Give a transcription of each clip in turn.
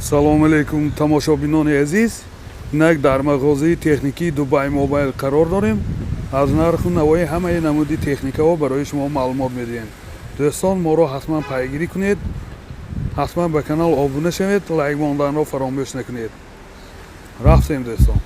Салому алейкум, тамошобинони азиз. Инак дар мағозаи техникии Дубай Мобайл қарор дорем. Аз нарху навои ҳамаи намуди техникаҳо барои шумо маълумот медиҳем. Дӯстон, моро ҳатман пайгирӣ кунед, ҳатман ба канал обуна шавед, лайк монданро фаромӯш накунед. Рафтем, дӯстон.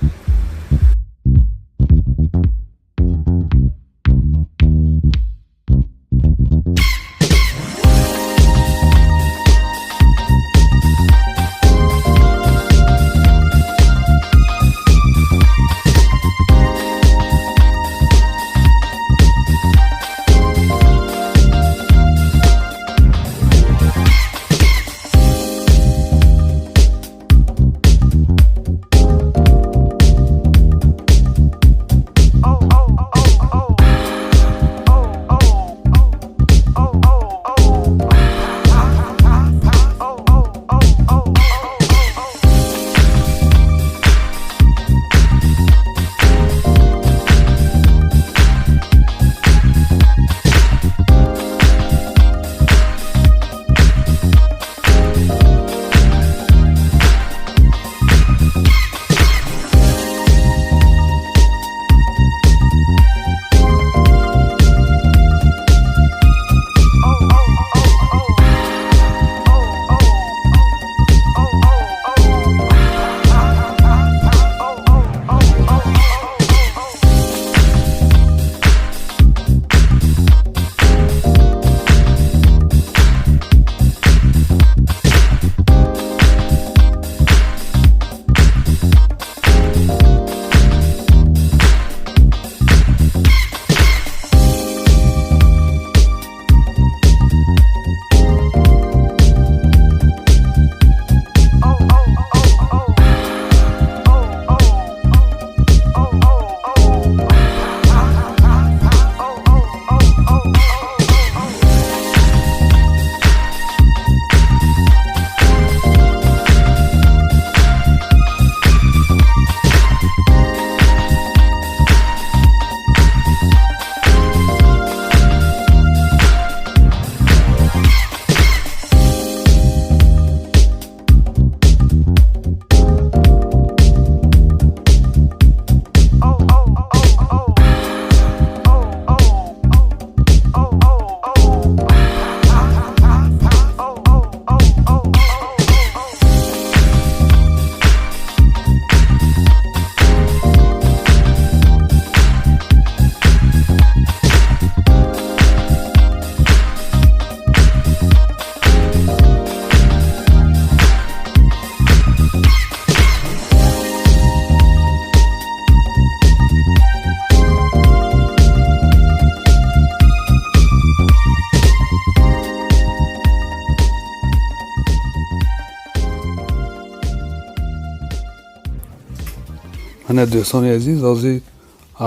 Мана, дӯстони азиз, ҳозир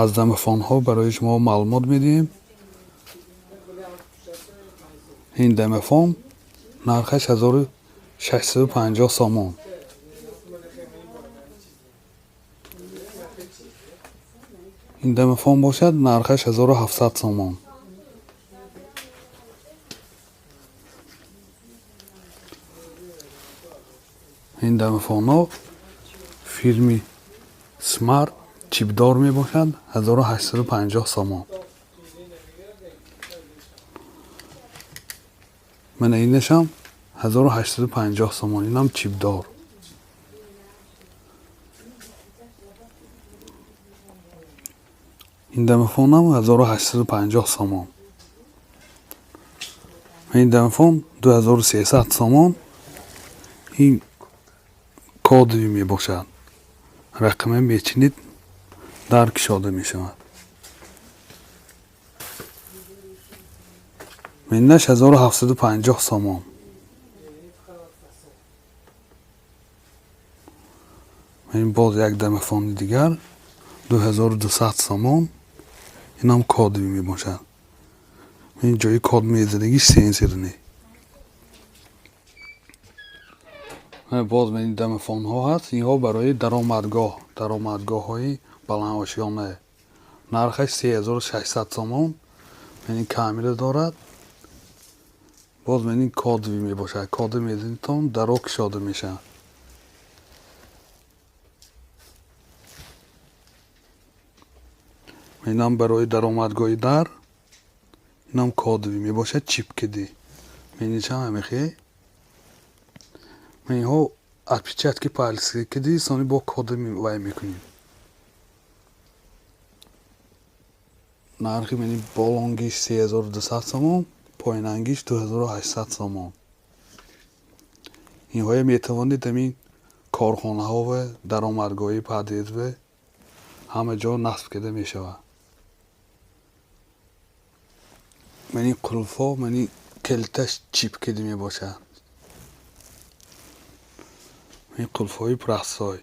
аз домофонҳо барои шумо маълумот медиҳем. Ин домофон нархаш 1650 сомон. Ин домофон бошад, нархаш 1700 сомон. Ин домофонҳо фирми Смарт, чипдор мебошад, 1850 сомон. Мана, инашам 1850 сомон, инам чипдор. Ин домофонам 1850 сомон. Ин домофон 2300 сомон. Ин кодовый мебошад, рақаме мечинед, дар кушода мешавад. Инаш 1750 сомон. Ин боз як домофони дигар, 2200 сомон, инам кодовый мебошад. Ин ҷои код мезадагиш сенсорный. Боз ин домофонҳо ҳаст, инҳо барои даромадгоҳ, даромадгоҳҳои баландошёна. Нархаш 3600 сомон. Ин камера дорад. Боз ин кодовый мебошад, кода мезанитон, даро кушода мешавад. Инам барои даромадгоҳи дар, инам кодовый мебошад, чип киди. Меничам ҳамихе. Инҳо отпечатки пальцы киди, сони бо коды вай мекунем. Нархи мени болонгиш 3200 сомон, поинангиш 2800 сомон. Инҳое метавонед ҳамин корхонаҳо ва даромадгоҳи подъезд ва ҳама ҷо насб карда мешавад. Мани қулфҳо, мани калташ чип киди мебошад. Ин қулфҳои простой.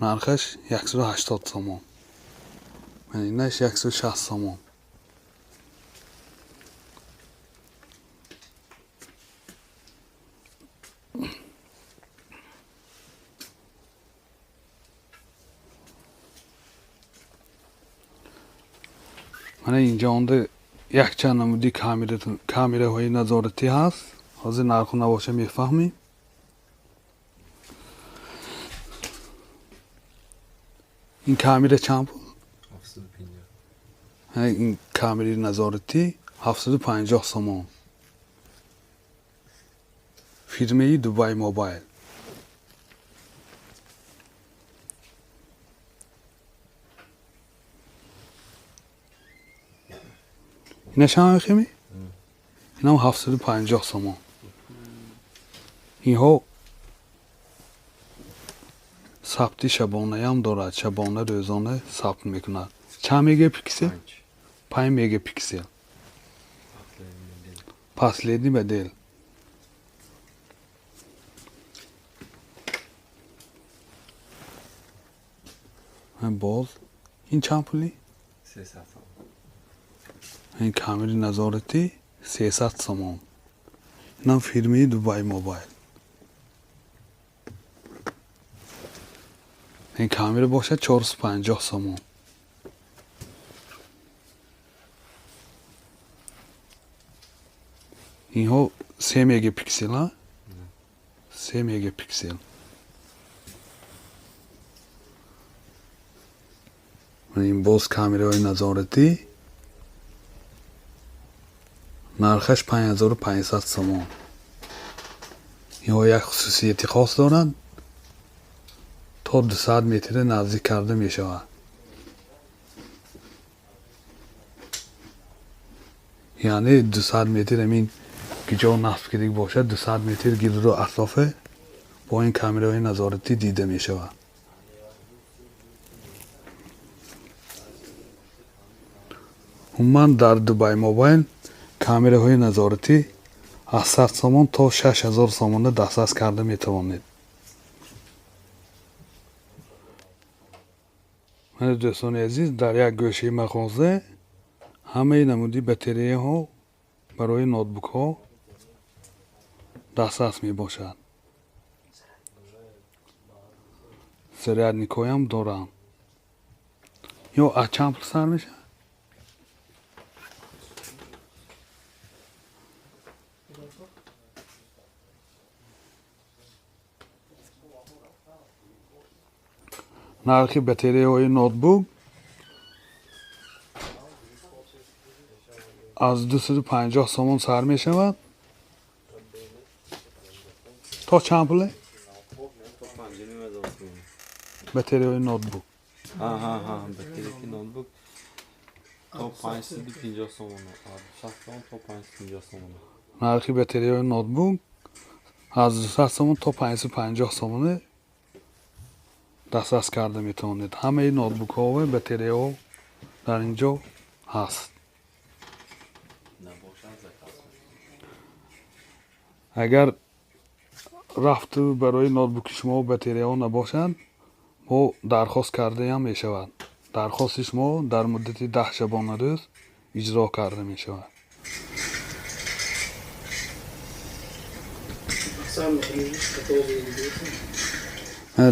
Нархаш 180 сомон. Инаш 160 сомон. Мана инҷа онда якчанд намуди камераҳои назоратӣ ҳаст. Ҳозир нарху навоша мефаҳмем. Ин камера чанд пул? 750. Ин камераи назоратӣ 750 сомон. Фирмаи Дубай Мобайл. Инаш ҳам мехеми? Инам 750 сомон. Инҳо сабти шабонаям дорад. Шабона, рӯзона сабт мекунад. Чанд мегапиксел? 5. 5 мегапиксел. Последний модель. Боз ин чанд пули? 300 сомон. Ин камераи назоратӣ 300 сомон. Инам фирмаи Дубай Мобайл. Ин камера бошад 450 сомон. Инҳо 3 мегапиксел, а? 3 мегапиксел. Ин боз камераҳои назоратӣ, нархаш 5500 сомон. Инҳо як хусусияти хос доранд, то 200 метра наздик карда мешавад. Яъне 200 метр ҳамин ки ҷо насб кардик бошад, 200 метр гирду атрофе бо ин камераҳои назоратӣ дида мешавад. Умуман дар Дубай Мобайл камераҳои назоратӣ аз 100 сомон то 6000 сомона дастрас карда метавонед. Мана дӯстони азиз, дар як гӯшаи мағоза ҳамаи намуди батареяҳо барои ноутбукҳо дастрас мебошад. Зарядникҳоям доранд. Ё аз чанд пул сар мешавад? Нархи батареяҳои ноутбук аз 250 сомон сар мешавад. То чанд пуле? То 5500 сомон. Батареяҳои ноутбук. Ҳа, батарейки ноутбук то 550 сомон. Аз 200 сомон то 550 сомон. Нархи батареяҳои ноутбук аз 200 сомон то 550 сомоне дастрас карда метавонед. Ҳамаи ноутбукҳо ва батареяҳо дар ин ҷо ҳаст. Набошад, заказ. Агар рафту барои ноутбуки шумо батареяҳо набошанд, мо дархост кардаям мешавад. Дархости шумо дар муддати 10 шабонарӯз иҷро карда мешавад.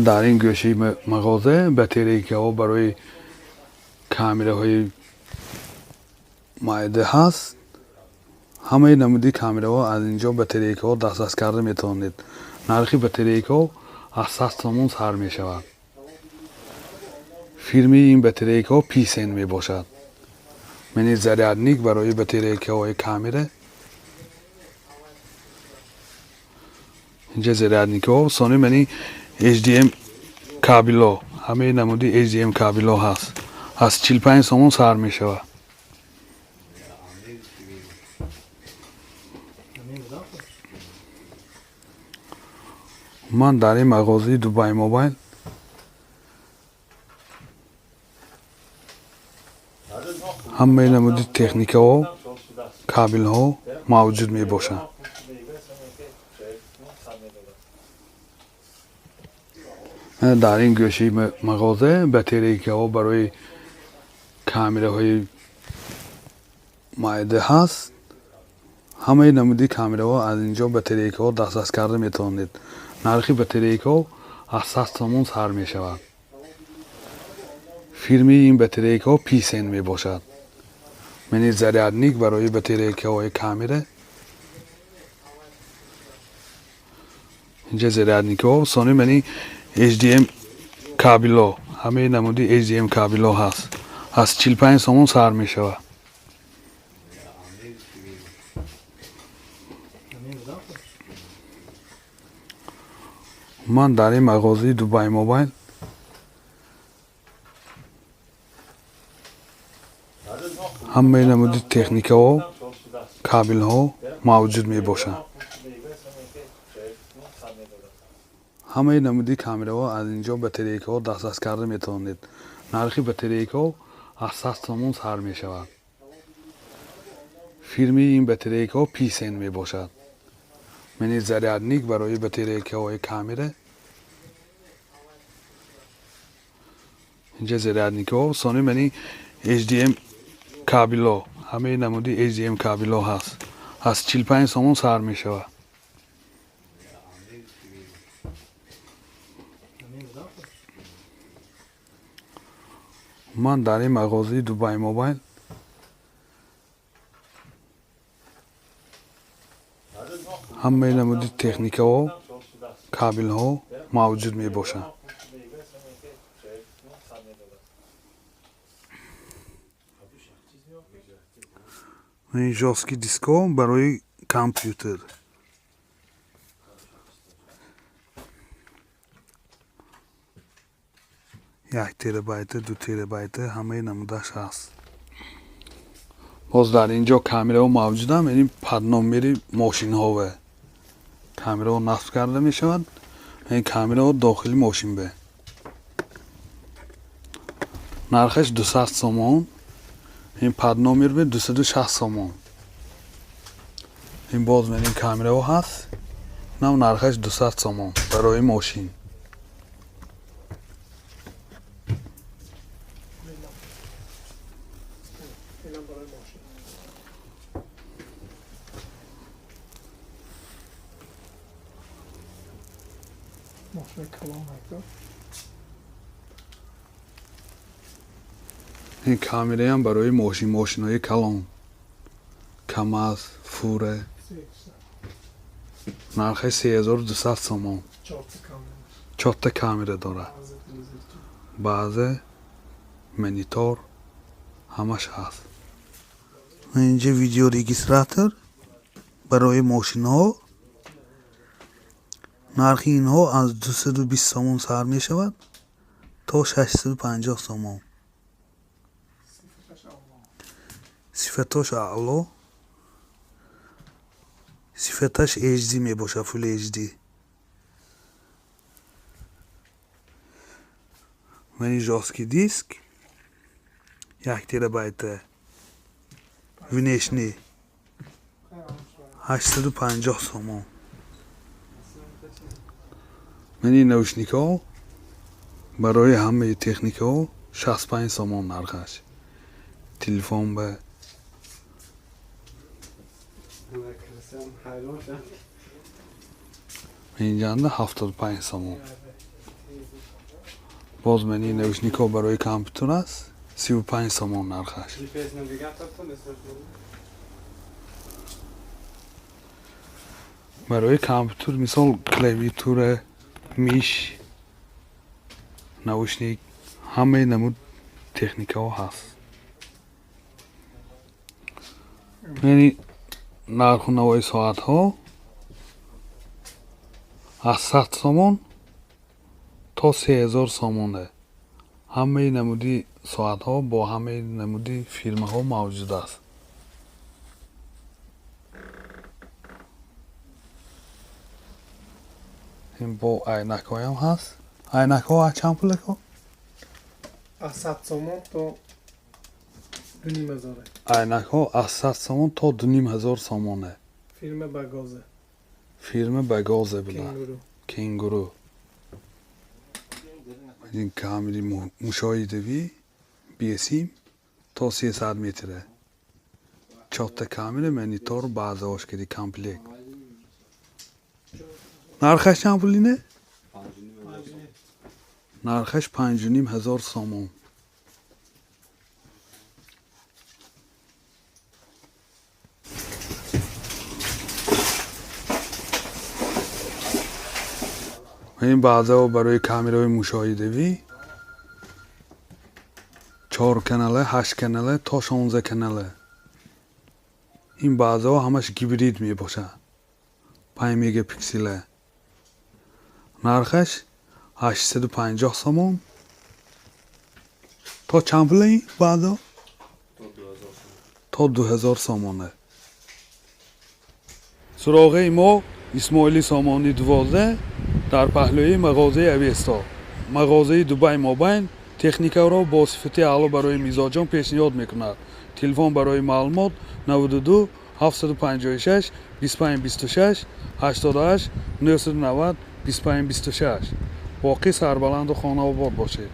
Дар ин гӯшаи мағоза батарейкаҳо барои камераҳои майда ҳаст. Ҳамаи намуди камераҳо аз ин ҷо батарейкаҳо дастрас карда метавонед. Нархи батарейкаҳо аз 100 сомон сар мешавад. Фирмаи ин батарейкаҳо Писен мебошад. Мани зарядник барои батарейкаҳои камера. Инҷа зарядникҳо, сони мани HDM кабело, ҳамаи намуди HDM кабело ҳаст. Аз 45 сомон сар мешавад. Ман дар ин мағозаи Дубай Мобайл ҳамаи намуди техникаҳо, кабелҳо мавҷуд мебошанд. Дар ин гӯшаи мағоза батарейкаҳо барои камераҳои майда ҳаст. Ҳамаи намуди камераҳо аз инҷо батарейкаҳо дастрас карда метавонед. Нархи батарейкаҳо аз 100 сомон сар мешавад. Фирмаи ин батарейкаҳо Писен мебошад. Мани зарядник барои батарейкаҳои камера. Инҷа зарядникҳо, сони мани HDM кабело, ҳамаи намуди HDM кабело ҳаст. Аз 45 сомон сар мешавад. Ман дар ин мағозаи Дубай Мобайл ҳамаи намуди техникаҳо, кабелҳо мавҷуд мебошанд. Ҳамаи намуди камераҳо аз инҷо батарейкаҳо дастрас карда метавонед. Нархи батарейкаҳо аз 100 сомон сар мешавад. Фирмаи ин батарейкаҳо Писен мебошад. Мани зарядник барои батарейкаҳои камера. Инҷа зарядникҳо, сони мани HDM кабело, ҳамаи намуди HDM кабело ҳаст. Аз 45 сомон сар мешавад. Ман дар ин мағозаи Дубай Мобайл ҳамаи намуди техникаҳо, кабелҳо мавҷуд мебошанд. Ин жёсткий дискҳо барои компютер. Як терабайта, 2 терабайта ҳамаи намудаш ҳаст. Боз дар ин ҷо камераҳо мавҷуданд, ин под номери мошинҳове. Камераҳо насб карда мешавад, ин камераҳо дохили мошин бе. Нархаш 200 сомон, ин под номер бе 260 сомон. Ин боз ин камераҳо ҳаст, инам нархаш 200 сомон барои мошин. Ин камераам барои мошин, мошинои калон, КамАЗ, фура. Нархаш 3200 сомон. 4 камера дорад. Баъзе монитор ҳамаш ҳаст. Инҷа видеорегистратор барои мошинҳо. Нархи инҳо аз 220 сомон сар мешавад то 650 сомон. Сифатош аъло, сифаташ HD мебошад, Full HD. Мани жёсткий диск 1 терабайта внешний 850 сомон. Мани наушникҳо барои ҳамаи техникаҳо 65 сомон нархаш. Телефон ба инҷанда 75 сомон. Боз мани наушникҳо барои компютер аст, 35 сомон нархаш. Барои компютер мисол клавиатура, миш, наушник Ҳамаи намуд техникаҳо ҳаст. Яъне нарху навои соатҳо аз 100 сомон то 3000 сомоне. Ҳамаи намуди соатҳо бо ҳамаи намуди фирмаҳо мавҷуд аст. Ин бо айнакҳоям ҳаст. Айнакҳо аз чанд пул ако? Аз 100 сомон то 2500. Айнакҳо аз 100 сомон то 2500 сомоне. Фирма Багозе. Фирма Багозе буда. Кенгуру. Кенгуру. Ин камери мушоҳидавӣ бесим то 300 метра. Чорта камера, монитор, баъзеҳош киди комплект. Нархаш чанд пул ине? 5500 сомон. Нархаш 5500 сомон. Ин баъзеҳо барои камераҳои мушоҳидавӣ чор канала, ҳашт канала то 16 канала. Ин баъзеҳо ҳамаш гибрид мебошад, 5 мегапиксела. Нархаш 850 сомон. То чанд пула ин баъзеҳо? То 2000 сомон. То 2000 сомоне. Суроғаи мо Исмоили Сомонӣ 12, дар паҳлӯи мағозаи Авесто. Мағозаи Дубай Мобайл техникаро бо сифати аъло барои мизоҷон пешниҳод мекунад. Телефон барои маълумот 92 756 25 26, 88 990 25 26. Боқӣ сарбаланду хонаобод бошед.